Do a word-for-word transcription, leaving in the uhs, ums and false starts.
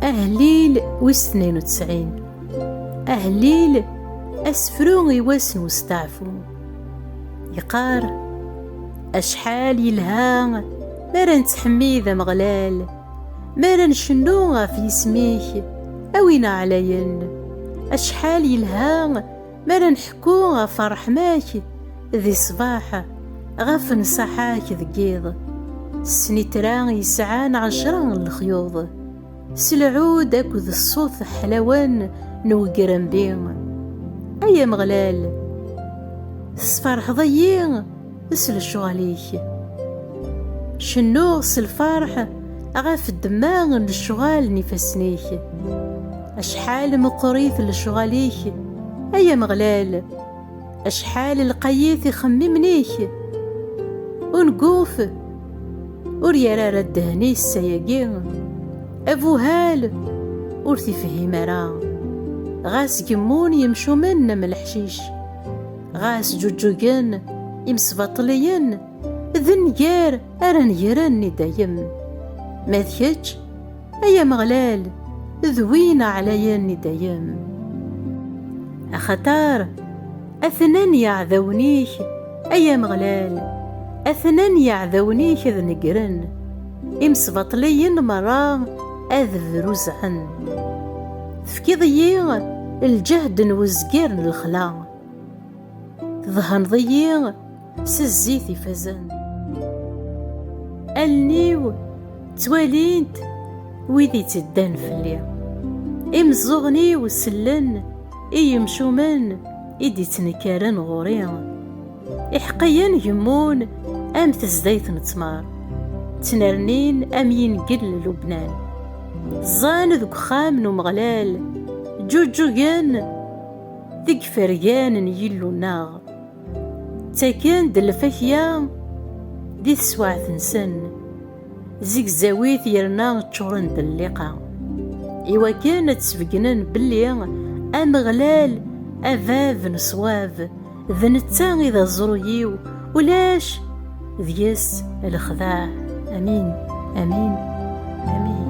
Ahellil wis tnayen u tesɛin. Ahellil, asefru i wass n usteɛfu. Yeqqar: Acḥal yelha mi ara nettḥemmid Ameɣlal, mi ara ncennu ɣef yisem-ik, a win ɛlayen. Acḥal yelha mi ara nḥekku ɣef ṛṛeḥma-k di ṣṣbeḥ, ɣef nnṣaḥa-k deg yiḍ. Snitra yesɛan ɛecra n lexyuḍ, s lɛud akked ṣṣut ḥlawen n wegrambi. Ay Ameɣlal, tesferḥeḍ-iyi s lecɣal-ik. Cennuɣ s lferḥ ɣef ddemma n lecɣal n ifassen-ik. Acḥal meqqrit lecɣal-ik, ay Ameɣlal! Acḥal lqayit ixemmimen-ik! Unguf ur yerra ara ddehn-is ayagi, abuhal ur t-ifhim ara. Ɣas gemmun yemcumen am leḥcic, ɣas ǧuǧǧugen imesbaṭliyen, d nnger ara negren i dayem. Ma d kečč, ay Ameɣlal, d win ɛlayen i dayem. Axaṭer atnan yeɛdawen-ik, ay Ameɣlal, atnan yeɛdawen-ik ad negren, imesbaṭliyen merra ad bruzɛen. Tefkiḍ-iyi lǧehd n wezger n lexla, tdehneḍ-iyi s zzit ifazen. Allen-iw ttwalint wid itteddan fell-i, imeẓẓuɣen-iw sellen i yemcumen i d-ittnekkaren ɣur-i. Iḥeqqiyen gemmun am tezdayt n ttmer, ttnernin am yingel n Lubnan. Ẓẓan deg uxxam n Umeɣlal, ǧuǧǧugen deg ifergan n Yillu-nneɣ. Ttaken-d lfakya di teswaɛt-nsen, zegzawit yerna ččuren d lliqa, iwakken ad sbeggnen belli Ameɣlal, a bab n ṣṣwab, d netta i d aẓru-iw, ulac deg-s lexdeɛ. Amin, amin, amin.